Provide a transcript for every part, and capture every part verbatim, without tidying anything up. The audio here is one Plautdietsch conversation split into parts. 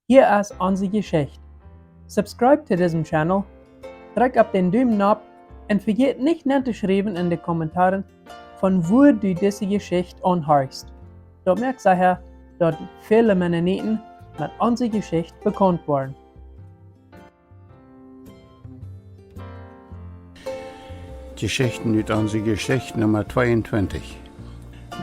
Hia es onse Jeschicht. Subscribe to disen Channel, drekj opp dän Dumen nopp un vejät nich nen to schriewen en de Kommentaren, von wua du dise Jeschicht aunhorchst. Daut moakt secha, daut väle Mennoniten met onse Jeschicht bekaunt woaren. Jeschichten ut onse Jeschicht Numma tweeuntwintich.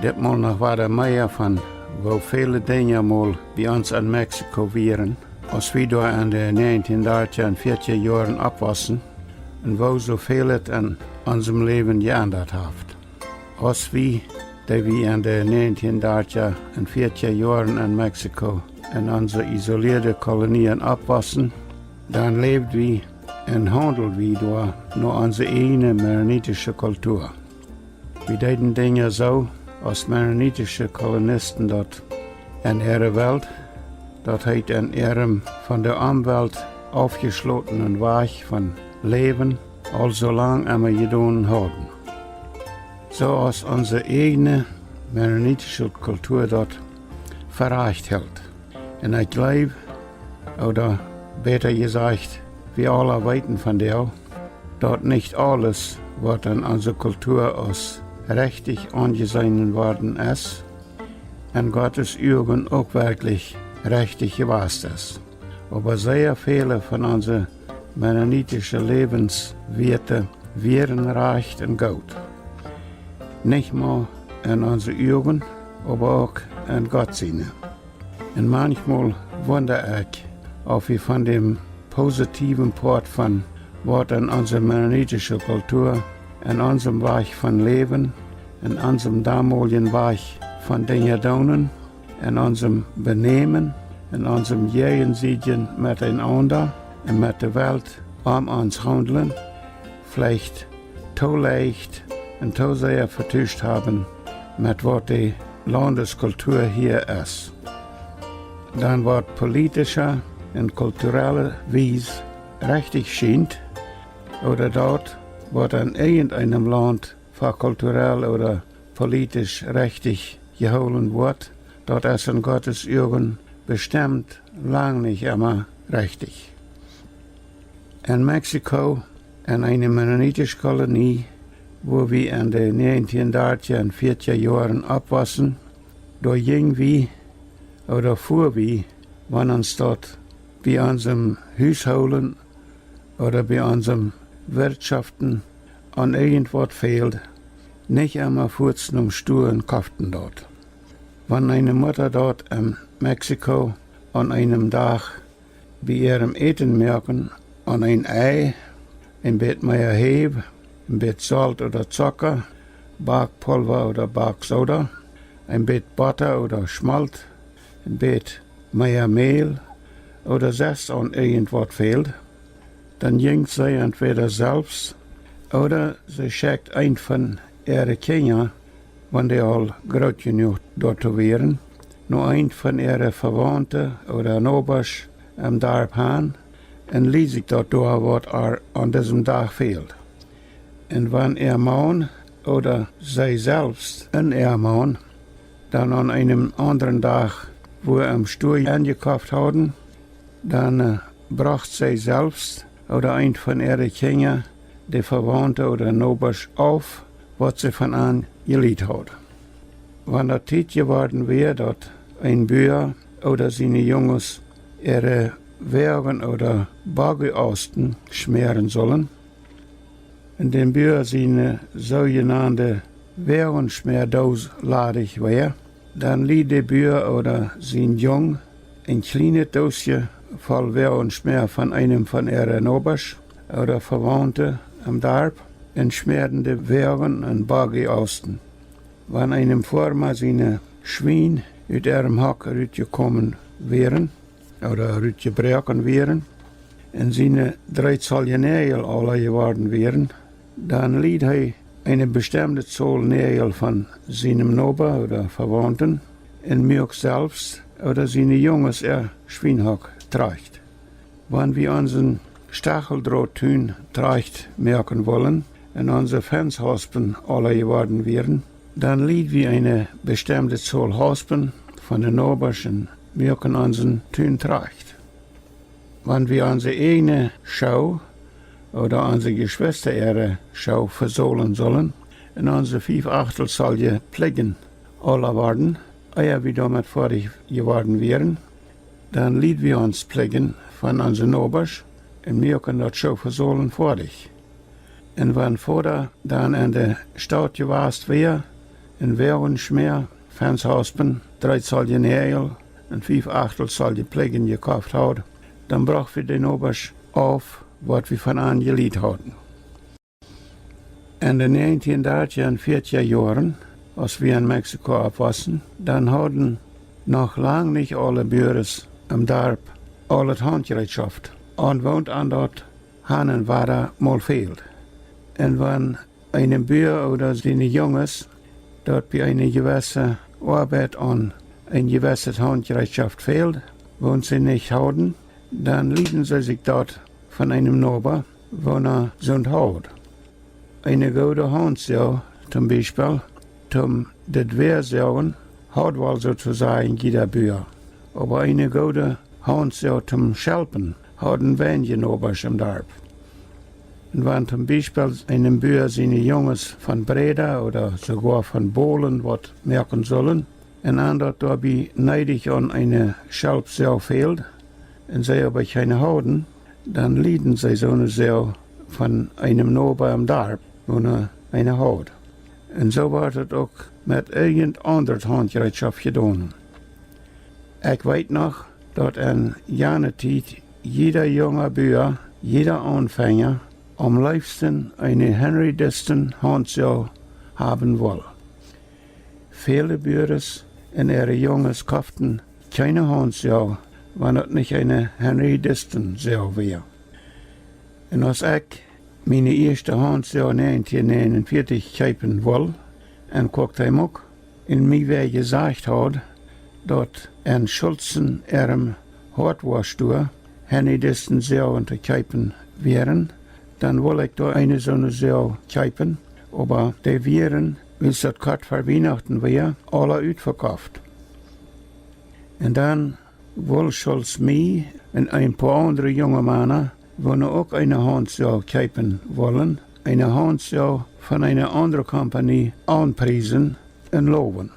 Ditmol noch wada mea von woo väle Dinja mol bie ons en Mexiko wieren, aus wie doa en de näajentieen dartja un fiatja Joaren oppwossen, un woo soo väl et en onsem Läwen jeendat haft. Aus wie, dee wie en de näajentieen dartja un fiatja Joaren en Mexiko en onse isolieede Kolonien oppwossen, dan läwd wie un haundeld wie doa no onse ieejne mennonitische Kultua. Wie deeden Dinja soo, aus mennonitische Kolonisten daut en äare Welt, daut heet en äarem von de Omwelt aufjeschlotenen Wajch von Läwen, aul soo lang emma jedonen hauden. Soo aus onse ieejne mennonitische Kultua daut fa rajcht helt. Un ekj jleew, ooda bäta jesajcht, wie aula weeten von dee, daut nich aules, waut en onse Kultua aus rechtich aunjeseenen worden es, en Gottes Uagen uk werkjlich rechtich jewast es. Oba sea väle von onse mennonitische Läwenswieete wieren rajcht un goot. Nich mau en onse Uagen, oba uk en Gott siene. Un manchmol wunda ekj, auf wie von däm positieven Poat von waut en onse mennonitische Kultua, en onsem Wajch von Läwen, en onsem domoljen Wajch von Dinja doonen, en onsem Benämen, en onsem jäajensiedjen Metenaunda un met de Welt om ons haundlen, veleicht too leicht un too sea vetuscht haben met waut de Laundeskultua hia es. Dan waut politische un kulturelle Wies rechtich schient, ooda daut, waut en irjent eenem Launt fa kulturell ooda politisch rechtich jehoolen woat, daut es en Gottes Uagen bestemt lang nich emma rechtich. En Mexiko, en eene mennonitische Kolonie, wua wie en de näajentieen dartja un fiatja Joaren oppwossen, doa jinj wie, ooda fua wie, wan ons daut bie onsem Hushoolen ooda bie onsem Wirtschoften aun irjent waut fäld, nich emma fuaz nom Stua un koften daut. Wan eene Mutta daut en Mexiko aun eenem Dach bie äarem Äten moaken, aun een Ei, een bät mea Häw, een bät Solt ooda Zocka, Backpulva ooda Backsoda, een bät Botta ooda Schmolt, een bät mea Mäl ooda sest aun irjent waut fäld, dan jinj see entwäda selfst ooda see schekjt eent von äare Kjinja, wan dee aul groot jenuach doatoo wieren, no eent von äare Vewaunte ooda Nobasch em Darp han un lieed sikj daut doa, waut ar aun disem Dach fäld. Un wan äa Maun ooda see selfst un äa Maun dan aun eenem aundren Dach wua em Stua enjekoft hauden, dan, äh, brocht see selfst ooda eent von äare Kjinja de Vewaunte ooda Nobasch auf, waut see von an jelieet haud. Wan daut Tiet jeworden wia, daut een Bua ooda siene Junges äare Wäagen ooda Boggiasten schmäaren sullen, un däm Bua siene soojenande Wäagenschmäadoos ladich wia, dan lieed de Bua ooda sien Jung een kjlienet Doosje voll Wäagenschmäa von eenem von äare Nobasch ooda Vewaunte em Darp un schmäaden de Wäagen un Boggiasten. Wan eenem Foarma siene Schwien ut äarem Hock rutjekomen wieren, ooda rutjebroaken wieren, un siene dree Zoll Näajel aula jeworden wieren, dan lieed hee eene bestemde Zol Näajel von sienem Noba ooda Vewaunten un muak selfst ooda siene Junges äa Schwienhock trajcht. Wan wie onsen Stacheldrottun trajcht moaken wullen un onse Fenshaspen aula jeworden wieren, dan lieed wie eene bestemde Zol Haspen von de Nobasch un muaken onsen Tun trajcht. Wan wie onse ieejne Schoo ooda onse Jeschwista äare Schoo vesolen sullen un onse fief Achtel Zoll Pläggen aula worden, ea wie doamet foadich jeworden wieren, dan lieed wie ons Pläggen von onse Nobasch un muaken daut Schoo vesolen foadich. Un wan Voda dan en de Staut jewast wia, en Woagenschmäa, Fenshaupen, dree Zoll Näajel un fief Achtel Zoll Pläggen jekoft haud, dan brocht wie de Nobasch auf, waut wie von an jelieet hauden. En de näajentieen dartja un fiatja Joaren, aus wie en Mexiko oppwossen, dan hauden noch lang nich aule Buaren em Darp aul daut Hauntjereetschoft, un woont an daut han un wada mol fäld. Un wan eenem Bua ooda siene Junges daut bie eene jewesse Oabeit aun een jewesset Hauntjereetschoft fäld, woont see nich hauden, dan lieeden see sikj daut von eenem Noba, woona soont haud. Eene goode Hauntsoag, tom Biespel, tom daut Wäa soagen, haud woll soo to sajen jieda Bua. Oba eene goode Hauntsoag tom Schelpen hauden weinje Nobasch em Darp. Un wan tom Biespel eenem Bua siene Junges von Bräda ooda soogoa von Bolen waut moaken sullen, un an daut doabie needich aun eene Schelpsoag fäld, un see oba kjeene hauden, dan lieeden see soone Soag von eenem Noba em Darp, woona eene haud. Un soo wort daut uk met irjent aundret Hauntjereetschoft jedonen. Ekj weet noch, daut en jane Tiet jieda junga Bua, jieda Aunfenja, aum leefsten eene Henry Disston Hauntsoag haben wull. Väle Buaren un äare Junges koften kjeene Hauntsoag, wan daut nich eene Henry Disston Soag wia. Un aus ekj miene ieeschte Hauntsoag näajentieen näajenunvieetich kjeepen wull, en Cuauhtémoc, un mie wäa jesajcht haud, daut en Schulzen äarem Hardware Store Henry Disston Soagen to kjeepen wieren, dan wull ekj doa eene soone Soag kjeepen, oba dee wieren, wiels daut kort ver Wienachten wia, aula utvekoft. Un dan wull Schulz mie un een poa aundre junge Mana, woone uk eene Hauntsoag kjeepen wullen, eene Hauntsoag von eene aundre Kompanie aunpriesen un lowen,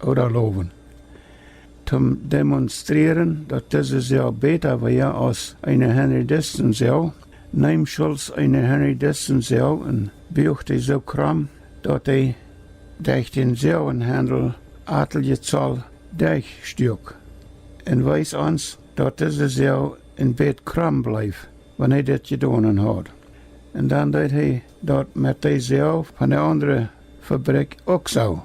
ooda lowen. Tom demonstrieren, daut dise Soag bäta wia aus eene Henry Disston Soag, neem Schulz eene Henry Disston Soag un buag dee soo krom, daut dee derch dän Soagenhendel atelje Zoll derchstuak, un wees ons, daut dise Soag een bät krom bleef, wan hee dit jedonen haud. Un dan deed hee daut met dee Soag von de aundre Fabrikj uk soo,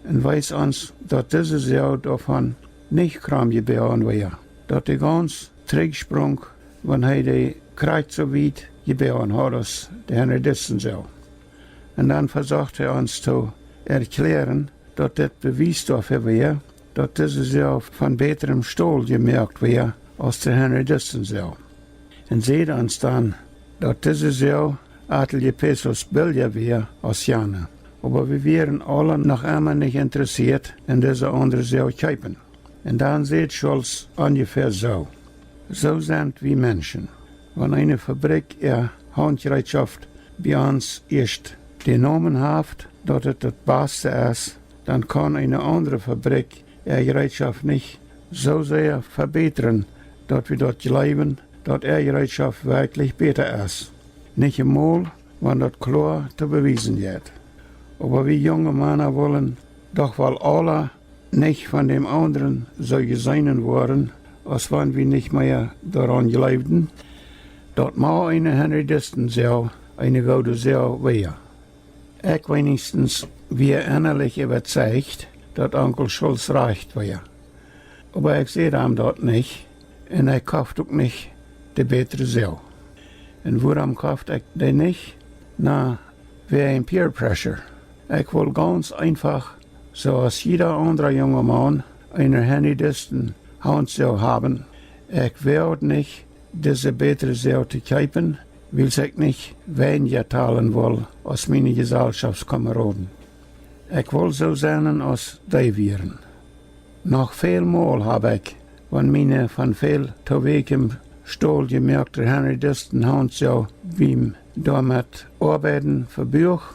un wees ons, daut dise Soag doavon nich krom jeboagen wia, daut dee gauns trigj sprunk, wan hee dee krakjt soo wiet jeboagen haud aus de Henry Disston Soag. Un dan vesocht hee ons to erkjläaren, daut dit Bewies doafäa wia, daut dise Soag von bätrem Stol jemoakt wia aus de Henry Disston Soag. Un säd ons dan, daut dise Soag atelje Pesos billja wia aus jane. Oba wie wieren aula noch emma nich interessieet en dise aundre Soag kjeepen. Un dan säd Schulz onjefäa soo: Soo sent wie Menschen. Wan eene Fabrikj äa Hauntjereetschoft bie ons ieescht dän Nomen haft, daut et daut baste es, dan kaun eene aundre Fabrikj äa Jereetschoft nich soo sea vebätren, daut wie daut jleewen, daut äa Jereetschoft werkjlich bäta es. Nich emol, wan daut kloa to bewiesen jeit. Oba wie junge Mana wullen doch woll aula nich von däm aundren soo jeseenen woaren, aus wan wie nich mea doaraun jleewden, daut mau eene Henry Disston Soag eene goode Soag wia. Ekj weenichstens wia ennalich äwazeicht, daut Onkel Schulz rajcht wia. Oba ekj säd am daut nich, un ekj koft uk nich de bätre Soag. Un wuarom koft ekj dee nich? Na, wäajen peer pressure. Ekj wull gauns eenfach, soo aus jieda aundra junga Maun, eene Henry Disston Hauntsoag haben. Ekj woagd nich, dise bätre Soag to kjeepen, wiels ekj nich weinja talen wull aus miene Jesalschoftskameraden. Ekj wull soo sennen aus dee wieren. Noch väl mol hab ekj, wan miene von väl to wäakjem stoljemoakte Henry Disston Haunt soo biem doamet oabeiden vebuach,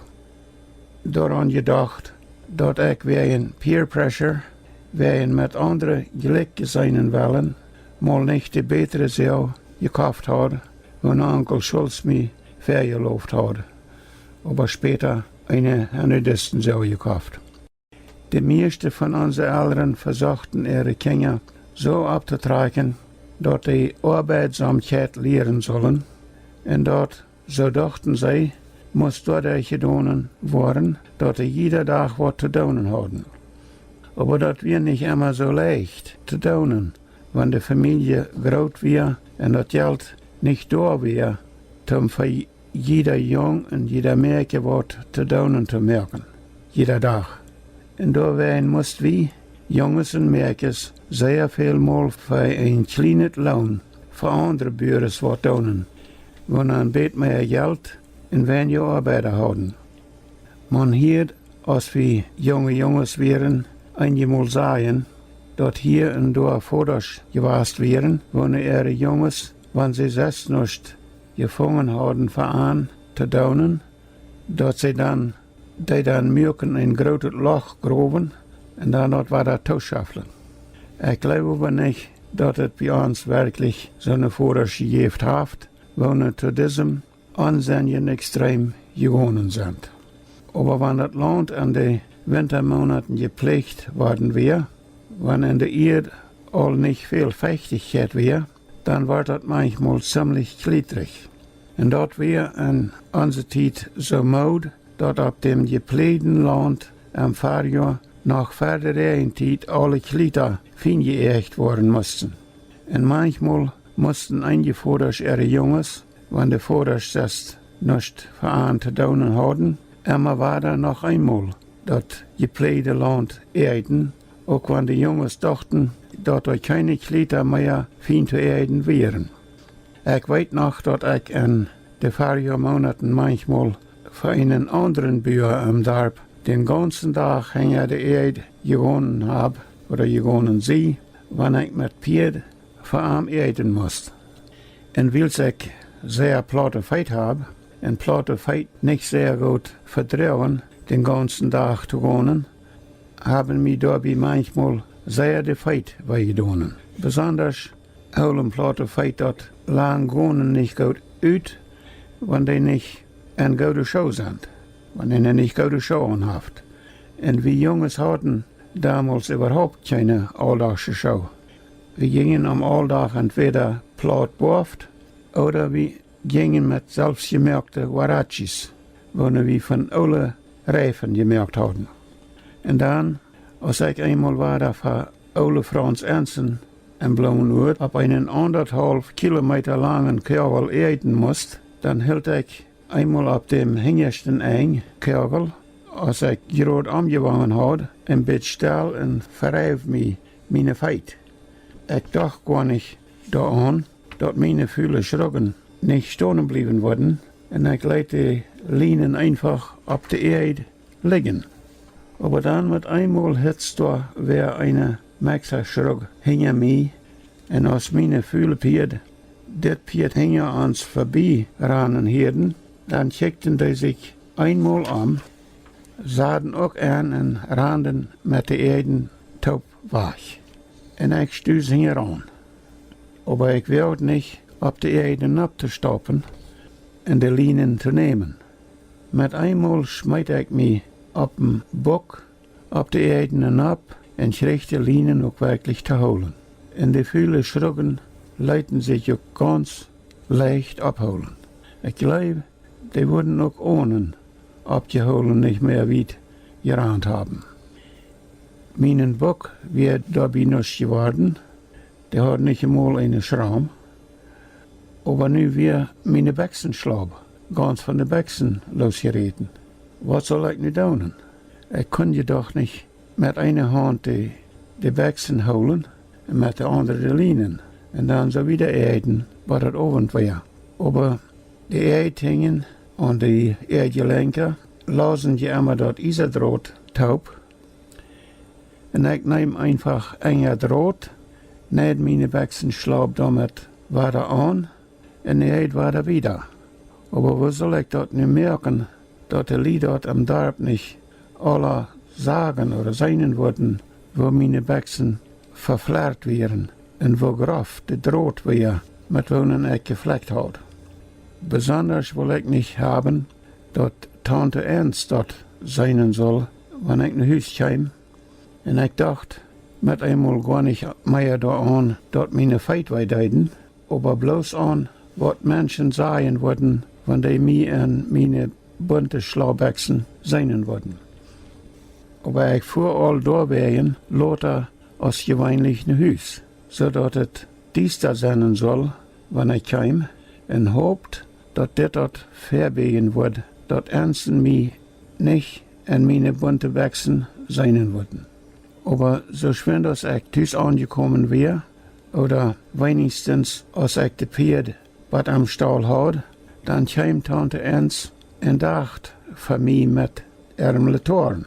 doaraun jedocht, daut ekj wäajen peer pressure, wäajen met aundre jlikj sennen wellen, mol nich de bätre Soag jekoft haud, waut Onkel Schulz mie väajeloft haud, oba späta eene Henry Disston Soag jekoft. De mieeschte von onse Elren vesochten äare Kjinja soo opptotrakjen, daut dee Oabeidsaumkjeit lieren sullen, un daut, soo dochten see, must doaderch jedonen woaren, daut dee jieda Dach waut to doonen hauden. Oba daut wia nich emma soo leicht to doonen, wan de Famielje groot wia un daut Jelt nich doa wia, toom fa jieda Jung un jieda Mäakje waut to doonen to moaken, jieda Dach. Un doawäajen must wie, Junges un Mäakjes, sea väl mol fa een kjlienet Loon fa aundre Buares waut doonen, waut een bät mea Jelt un weinja Oabeida hauden. Maun hieed, aus wie junge Junges wieren, eenjemol sajen, daut hia un doa Vodasch jewast wieren, waut äare Junges, wan see sest nuscht jefungen hauden fa an to doonen, daut see dan, dee dan muaken een grootet Loch growen un dan daut wada tooschaufeln. Ekj jleew oba nich, daut et bie ons werkjlich soone Vodasch jejäft haft, waut to disem onsenjen Extrem jegonen sent. Oba wan daut Launt en de Wintamonaten jepläacht worden wia, wan en de Ieed aul nich väl Fechtichkjeit wia, dan wort daut manchmol ziemlich kjlietrich. Un daut wia en onse Tiet soo Mood, daut opp däm jepläajden Launt em Farjoa noch ver de Räajentiet aule Kjlieta fienjeäacht woaren musten. Un manchmol musten eenje Vodasch äare Junges, wan de Vodasch sest nuscht fa an to doonen hauden, emma wada noch eenmol daut jepläajde Launt äajen, uk wan de Junges dochten, daut doa kjeene Kjlieta mea fien to äajen wieren. Ekj weet noch, daut ekj en de Farjoamonaten manchmol fa eenen aundren Bua em Darp dän gaunzen Dach hinja de Äajd jegonen hab, ooda jegonen sie, wan ekj met Pieed fa am äajen must. Un wiels ekj sea plaute Feet hab, un plaute Feet nich sea goot vedroagen, dän gaunzen Dach to gonen, haben mie doabie manchmol sea de Feet wee jedonen. Besondasch hoolen plaute Feet daut lang gonen nich goot ut, wan dee nich en goode Schoo sent, wan eena nich goode Schoo aun haft. Un wie Junges hauden domols äwahaupt kjeene auldachsche Schoo. Wie jinjen aum Auldach entwäda plaut boaft ooda wie jinjen met selfstjemoakte Huaraches, waut wie von oole Reifen jemoakt hauden. Un dan, aus ekj eenmol wada fa oole Frauns Ensen en Bloomenuat opp eenen aundathaulf Kilometa langen Koagel äajen must, dan hilt ekj eenmol opp däm hinjaschten Enj Koagel, aus ekj jrod omjewongen haud, een bät stell un vereif mie miene Feet. Ekj docht goanich doaraun, daut miene fule Schruggen nich stonen bliewen wudden, un ekj leet de Lienen eenfach opp de Äajd lijen. Oba dan met eenmol hitzt doa wäa eene Mexikaschrugg hinja mie, un aus miene fule Pieed dit Pieed hinja ons vebie ranen hieeden, dan kjikjten dee sikj eenmol om, saden uk aun un randen met de Äajd toop wajch. Un ekj stus hinjaraun. Oba ekj woagd nich, opp de Äajd nopp to staupen un de Lienen to nämen. Met eenmol schmeet ekj mie opp dän Buck opp de Äajd nopp un kjrieech de Lienen uk werkjlich to hoolen. Un de fule Schruggen leeten sikj uk gaunz leicht opphoolen. Ekj jleew, dee wudden uk onen oppjehoolen nich mea wiet jerant haben. Mienen Buck wia doabie nuscht jeworden, dee haud nich emol eene Schraum, oba nu wia miene Bekjsenschlaub gaunz von de Bekjsen losjeräten. Waut sull ekj nu doonen? Ekj kunn je doch nich met eene Haunt de, de Bekjsen hoolen un met de aundre de Lienen un dan soo wieda äajen, bat daut Owent wia. Oba de Äajd hinjen aun de Äajdjelenkja lausen je emma daut Iesadrot toop. Un ekj neem eenfach enja Drot, neid miene Bekjsenschlaub doamet wada aun un hee wada wieda. Oba woo sull ekj daut nu moaken, daut de Lied daut em Darp nich aula sagen ooda seenen wudden, woo miene Bekjsen veflart wieren un woo groff de Drot wia, met woonen ekj jeflekjt haud? Besondasch wull ekj nich haben, daut Taunte Ens daut seenen sull, wan ekj no Hus kjeem. Un ekj docht met eemol goa nich mea doaraun, daut miene Feet wee deeden, oba bloos aun, waut Menschen sajen wudden, wan dee mie en miene bunte Schlaubbekjsen seenen wudden. Oba ekj fua aul doawäajen lota aus jeweenlich no Hus, soo daut et diesta sennen sull, wan ekj kjeem, un hopt, daut dit daut vebieejen wudd, daut Ensen mie nich en miene bunte Bekjsen seenen wudden. Oba soo schwind aus ekj tus aunjekomen wia, ooda weenichstens aus ekj de Pieed bat aum Staul haud, dan kjeem Taunte Ens un docht fa mie met äarem Latoarn,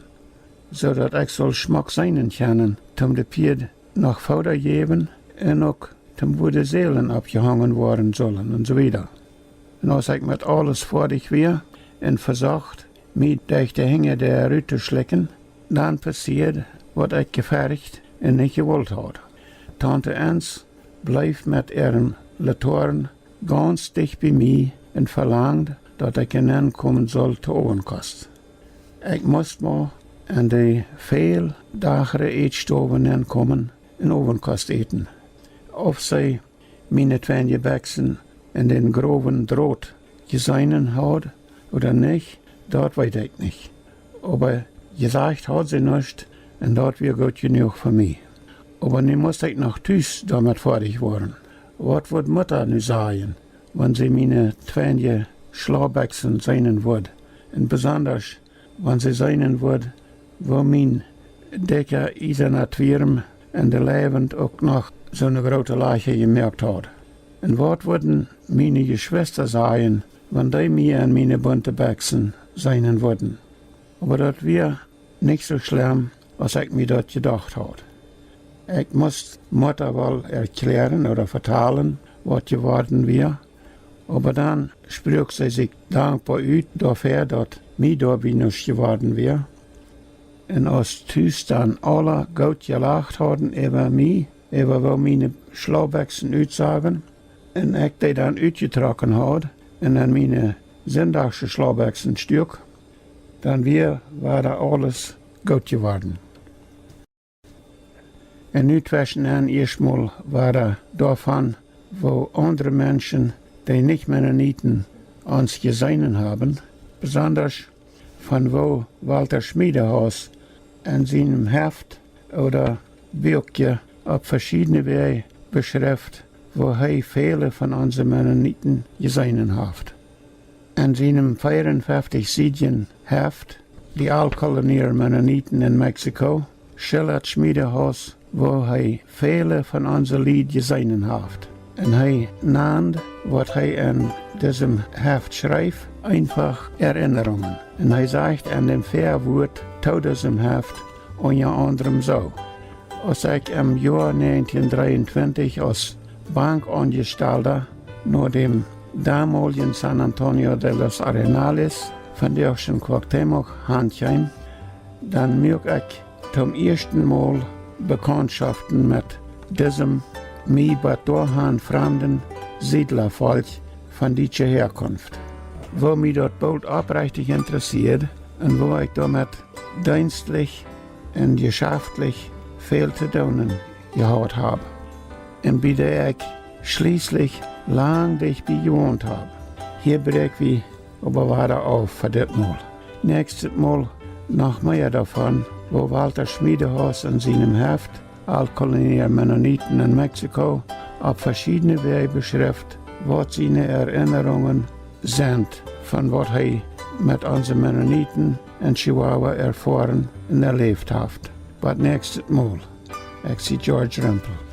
soo daut ekj sull schmock seenen kjennen, toom de Pieed noch Fooda jäwen un uk toom wua de Sälen oppjehongen woaren sullen un soo wieda. Un aus ekj met aules foadich wia un vesocht, mie derch de Henj doa rut to schlikjen, dan passieed, waut ekj jefercht un nich jewult haud. Taunte Ens bleef met äarem Latoarn gaunz dicht bie mie un velangd, daut ekj nenkomen sull to Owentkost. Ekj must mau en de väl dachere Ätstow nenkomen un Owentkost äten. Auf see miene tweenje Bekjsen en dän growen Drot jeseenen haud ooda nich, daut weet ekj nich. Oba jesajcht haud see nuscht, un daut wia goot jenuach fa mie. Oba nu must ekj noch tus doamet foadich woaren. Waut wudd Mutta nu sajen, wan see miene tweenje Schlaubbekjsen seenen wudd? Un besondasch, wan see seenen wudd, woo mien dikja iesana Twierm en de Leiwent uk noch soone groote Lajcha jemoakt haud. Un waut wudden miene Jeschwista sajen, wan dee mie en miene bunte Bekjsen seenen wudden? Oba daut wia nich soo schlemm, aus ekj mie daut jedocht haud. Ekj must Mutta woll erkjläaren ooda vetalen, waut jeworden wia, oba dan spruak see sikj dankboa ut doafäa, daut mie doabie nuscht jeworden wia. Un aus tus dan aula goot jelacht hauden äwa mie, äwa woo miene Schlaubbekjsen utsagen, un ekj dee dan utjetrocken haud un en miene sindachsche Schlaubbekjsen stuak, dan wia wada aules goot jeworden. Un nu tweschen ieescht mol wada doavon, woo aundre Menschen, dee nich Mennoniten, ons jeseenen haben, besondasch von woo Walter Schmiedehaus en sienem Heft ooda Buakje opp veschiedne Wäaj beschrift, woo hee väle von onse Mennoniten jeseenen haft. En sienem veeaunfeftich siedjen Heft, Die Altkolonier Mennoniten in Mexiko, schildat Schmiedehaus, woo hee väle von onse Lied jeseenen haft. Un hee nand, waut hee en disem Heft schreef, eenfach Erinnerungen. Un hee sajcht en däm Väawuat to disem Heft unja aundrem soo: Aus ekj em Joa näajentieen dreeuntwintich aus Bankaunjestalda no däm domoljen San Antonio de los Arenales, vondoag Cuauhtémoc, han kjeem, dan muak ekj toom ieeschten Mol Bekauntschoft met disem mie bat doahan framden Siedlavolkj von dietsche Häakunft, woo mie daut boolt oprechtich interessieed un woo ekj doamet deenstlich un jeschaftlich väl to doonen jehaut hab, un bie dee ekj schlieslich lang dicht bie jewont hab. Hia bräakj wie oba wada auf fa dit Mol. Näakjstet Mol noch mea doavon, woo Walter Schmiedehaus en sienem Heft Altkolonier Mennoniten in Mexiko opp veschiedne Wäaj beschrift, waut siene Erinnerungen sent von waut hee met onse Mennoniten en Chihuahua erfoaren un erläft haft. Bat näakjstet Mol. Ekj sie George Rempel.